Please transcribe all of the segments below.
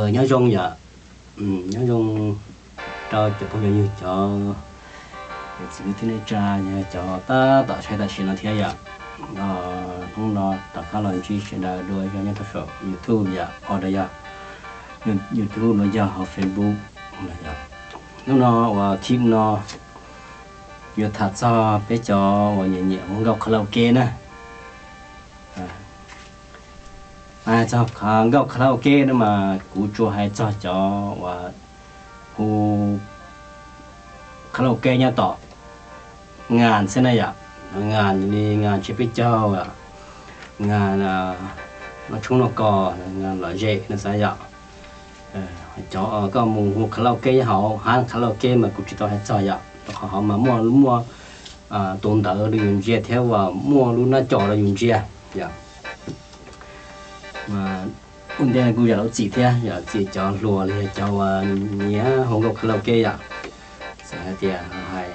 Nyob zoo yom, nyob zoo rau cov phooj ywg, cov txiv kwv tij neej tsa, cov tab tom saib tam sim no thiab yom. Hnub no rov qab los ntsib sawv daws dua zog nyob rau saum YouTube yom, ho yog YouTube los yog hauv Facebook. Hnub no uas clip no yuav tham txog peb cov uas nyiam nyiam hu nkauj karaoke na. Txog nkauj karaoke no mas kuv tsuas hais txog cov uas hu karaoke nyob tom ngas xwb na yom. Ngas li ngas tsiab peb caug, ngas noj tshoob noj kos, ngas lom zem no xav yom. Cov koj mus hu karaoke hauv hab karaoke mas kuv tsis tau hais txog yom, rau qhov hauv mas muaj muaj tus ntawv rau yus ntsia thiab uas muaj lub nab co rau yus ntsia yom. Ua ntej kuj yog lub txim thiab, yog txim cov hluas los yog cov uas nyiam hu nkauj karaoke yom. Txawm hais tias hais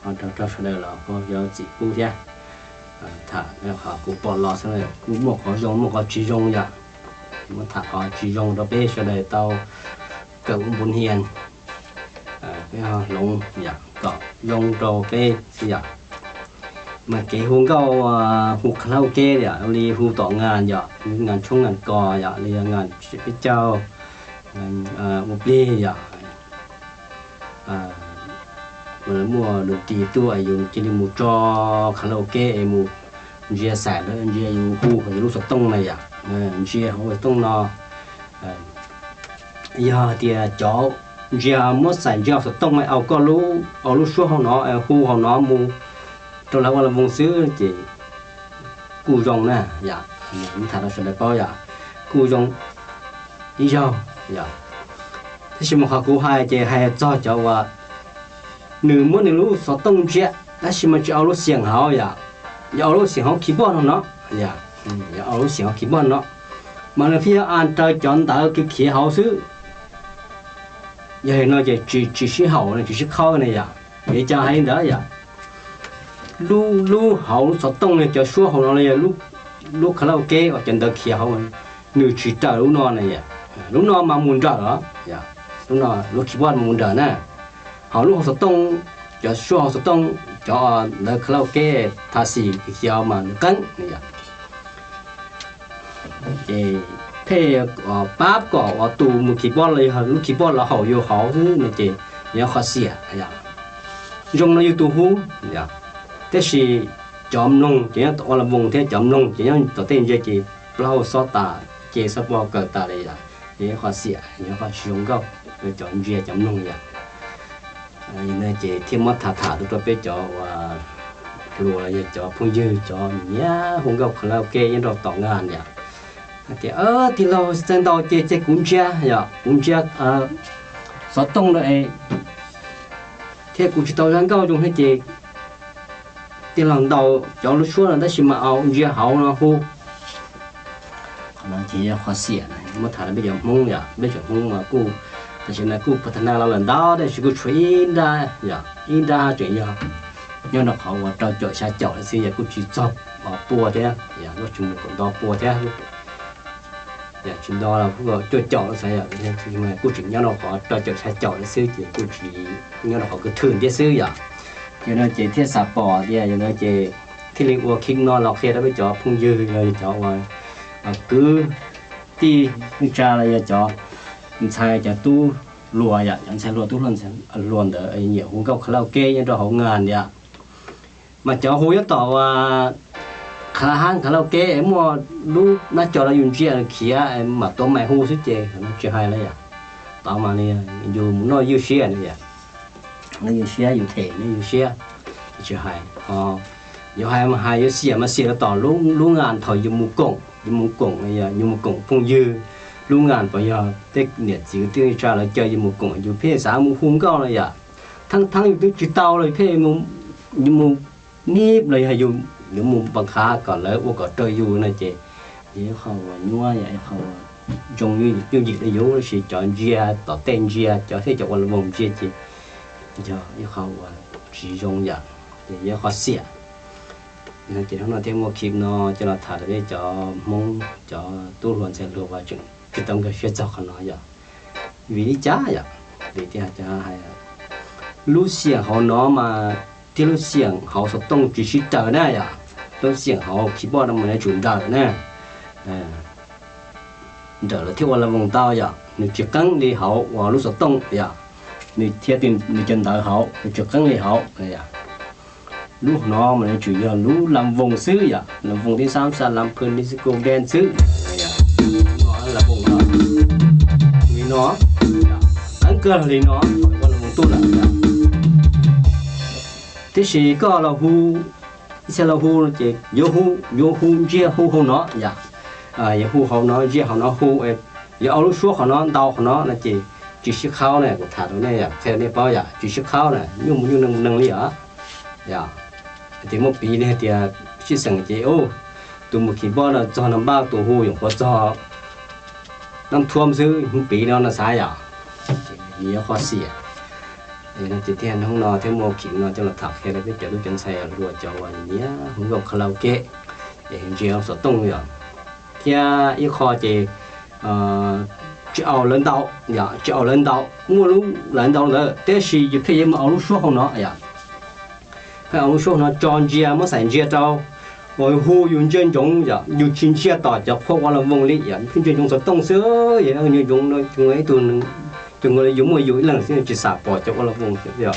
ho rau sawv daws los kuj yog txim pub thiab. Tham qhov kuv pom los xwb, kuj muaj qhov zoo muaj qhov tsis zoo yom. Muab tham qhov tsis zoo rau peb sawv daws tau kawm ua npu hias, peb ho hloov yom kom zoo rau peb xwb yom. Mas kev hu nkauj hu karaoke yom, li hu tom ngas yom, ngas tshoob ngas kos yom, li yog ngas peb caug, ua plig yom. Muaj lus tis tuaj yus cia li mus tso karaoke es mus ntsia xaim lawv ntsia yus hu yus lub xov tooj na yom, ntsia hauv xov tooj no. Yog tias cov ntsia muab xaim ntsia hauv xov tooj au koj lub, au lub suab hauv no hu hauv no mus rau lawv ua la voos xwb ces kuj zoo na yom, tham rau sawv daws paub yom, kuj zoo ib zaug yom. Tab sis mas qhov kuv hais ces hais txog cov uas nws muab nws lub xov tooj ntsia tab sis mas tsis au lub xiam hauv yom, yog au lub xiam hauv keyboard no no yom, yog au lub xiam hauv keyboard no, mas nws thiaj yog a raws cov ntawv khiav hauv xwb. Yog li no ces tsis sib haum tsis sib qhaub na yom. Vim cas hais li ntawd yom? Lub, lub hauv lub xov tooj yog cov suab hauv no los yog lub karaoke uas cov ntawv khiav hauv, nws tsis raws lub no na yom. Lub no mas mus nrawm os, lub no lub keyboard mus nrawm na. Ho lub hauv xov tooj, cov suab hauv xov tooj, cov ntawv karaoke tha xim khiav mas nws qeeb na yom. Ces pheej pab kom uas tus mus keyboard los yog lub keyboard los haum yus hauv xwb no ces yog qhov xiam yom. Zoo no yus tus hu yom, tiam sis cov mloog ces nyob tom ua la voos thiab cov mloog ces nyob tom tej ntsia ces plaub hau xob tas, ces xob pog kawm tas li yom, ces yog qhov xiam, yog qhov tsis zoo nkauj rau cov ntsia cov mloog yom. Ces thiaj muab tham tham tuaj rau peb cov uas hluas los yog cov phooj ywg cov nyiam hu nkauj karaoke nyob rau tom ngas yom. Hais tias, tij laug, txawm ntau ces ces kuv ntsia yom, kuv ntsia xov tooj lawm es thiab kuv tsis tau zaj nkauj zoo thiab ces tij laug ntaus cov lub suab no tab sis mas au ntsia hauv no hu. Qhov no ces yog qhov xiam, muab tham rau peb cov Hmoob yom, peb cov Hmoob mas kuj tam sim no kuj pha tha na los lawm ntau tab sis kuj tshuav ib nrab yom, ib nrab tseem yog nyob rau qhov uas rau caum xya caum lawm xwb yom, kuj tsis txog pua thiab yom, kuj tsis mus kom nto pua thiab. Yog tsis nto los kuj cuaj caum lawm xwb yom, kuj tseem nyob rau qhov rau caum xya caum lawm xwb ces kuj tsis nyob rau qhov kwv thwm thiab xwb yom. Yog no ces thiaj xav pom tias yog no ces thiaj li ua clip no los qhia rau peb cov phooj ywg los yog cov uas kwv tij neej tsa los yog cov ntxhais cov tub hluas yom, cov ntxhais hluas tub hluas ntawd nyiam hu nkauj karaoke nyob rau hauv ngas yom. Mas cov hu nyob tom uas qhab hab karaoke es muaj lub nab co rau yus ntsia khiav mam tuav mais hu xwb ces tsis hais lawm yom. Tod mas yus mus noj ywj siab na yom, noj ywj siab yus them noj ywj siab, tsis hais. Yuav hais mas hais, yuav xiam mas xiam rau tom lub ngas thaum yus mus koom, yus mus koom, yus mus koom phooj ywg lub ngas puas yog tej niam txiv kwv tij neej tsa lawv caw yus mus koom yus pheej xav mus hu nkauj no yom. Thaab thaab yus twb tsis tau los pheej yus mus nib los yog yus yuav mus npa qhav kom lawv ua kom raws yus no ces yog ib qho uas nyuaj yom, ib qho uas zoo yooj yim rau yus, tab sis cov ntsia tom tej ntsia cov thiab cov ua la voos ntsia ces yog ib qho uas tsis zoo yom, ces yog ib qho xiam. Ces hnub no thiaj muaj clip no coj los tham rau peb cov Hmoob cov tub hluas ntxhais hluas uas tseem tsis tau nkag siab txog qhov no yom. Vim li cas yom? Vim tias hais lub xiam hauv no mas thiab lub xiam hauv xov tooj tsis sib raws na yom. Lub xiam hauv keyboard no mas nws tsum nrawm na, nrawm lawm thiaj ua la voos tau yom. Nws tsis qeeb li hauv uas lub xov tooj yom, nws thiab nws cov ntawv hauv nws tsis qeeb li hauv. Lub no mas nws tsum yog lub la voos xwb yom, la voos tib xab xa la phu ni xi ko ben xwb. La voos no, li no, qeeb kawg li no, ua la voos tuaj lawm. Tiam sis koj los hu, ib txhia los hu ces yuav hu, yuav hu ntsia hu hauv no yom, yuav hu hauv no ntsia hauv no hu, yuav ua lub suab qhov no ntau qhov no no ces tsis sib qhaub na. Kuv tham rau nej yom, qhia nej paub yom, tsis sib qhaub na, nyuaj mus nyuaj neeg neeg li os. Yog tias muaj piv li hais tias sib xeem ces tus mus keyboard no txog na npaj tus hu yuav qhuav txog nab thuam xwb, hnub piv no no xav yom, yog qhov xiam. Ces thiaj hnub no thiaj muaj clip no coj los tham qhia rau peb cov tub cov ntxhais hluas cov uas nyiam hu nkauj karaoke, es ntsia xov tooj yom. Thiab ib qho ces tsis aus lawv ntau, yog tsis aus lawv ntau, muaj lub lawv ntau ntawd tab sis yus pheej yuav mus aus lub suab hauv no yom. Pheej aus lub suab hauv no tso ntsia muab xaim ntsia rau, uas hu yus ntsia ntsoov yom, yus tsis ntsia tom cov qhua ua la voos li yom, pheej ntsia ntsoov xov tooj xwb, yog ntsia ntsoov ib tug, cov nkaus li yus muaj yus ib leeg xwb tsis xam pom cov ua la voos yom.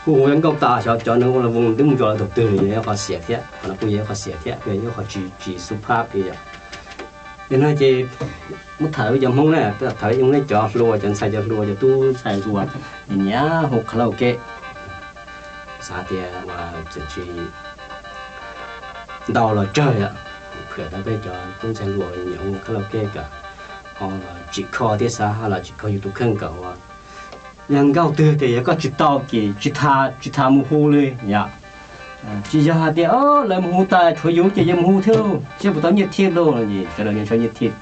Hu hu nkauj tas xyov cov neeg ua la voos twb mus ntso lawv thaum twg li, yog ib qho xiam thiab, qhov no kuj yog ib qho xiam thiab, yog ib qho tsis, tsis xub phab li yom. Yog no ces muab tham rau cov Hmoob na, tham rau nej cov hluas, cov ntxhais cov hluas, cov tub ntxhais hluas nyiam hu karaoke, xav tias txawm tsis ntau los tsawg yom, phwam rau peb cov tub ntxhais hluas nyiam hu karaoke kom ho tsim kho thiab xav ho los tsim kho yus tus kheej kom ua yog nkauj twg tias yog koj tsis tau ces tsis tas, tsis tas mus hu li yom. Tsis yog hais tias lawv mus hu tas tshuav yus ces yuav mus hu thiab, seb puas tau nyiaj thiab lauj, sawv daws nyiaj thiab.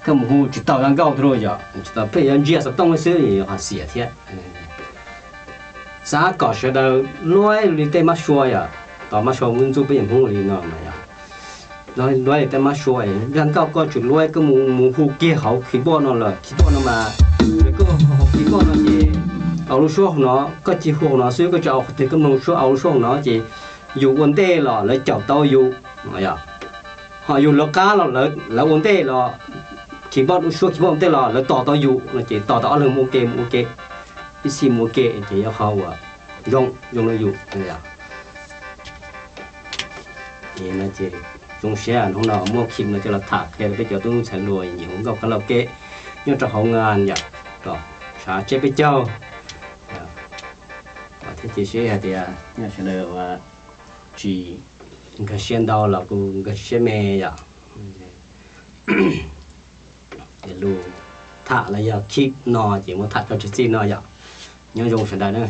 Koj mus hu tsis tau yog nkauj twg lauj yom, tsis tau pheej yuav ntsia xov tooj xwb, yog qhov xiam thiab. Xav kom sawv daws luav li tej mab sua yom, tos mab sua muaj ntxub peb yam Hmoob li no mas yog luav li tej mab sua, yog nkauj koj tsis luav koj mus, mus hu kiag hauv keyboard no lawm, keyboard no mas, koj hu hauv keyboard no ces aus lub suab hauv no, koj cia hu hauv no xwb, koj tsis aus qhov twg, koj mloog suab aus lub suab hauv no ces yus ua ntej los lawv caum tau yus, ho yus lawv qab los lawv ua ntej los, keyboard lub suab keyboard ua ntej los lawv tos tau yus no ces tos tau ob leeg mus ua ke, mus ua ke, ib txhij mus ua ke ces yog qhov uas zoo, zoo rau yus. Ces zoo siab hnub no muaj clip no coj los tham qhia rau peb cov tub ntxhais hluas nyiam hu nkauj karaoke nyob rau hauv ngas yom, kom tshav tseb peb caug. Thiab cia siab hais tias sawv daws uas tsis nkag siab ntau los kuj nkag siab me yom. Ces lus tham los yog clip no ces muab tham tso tseg txij no yom. Nyob zoo sawv daws na.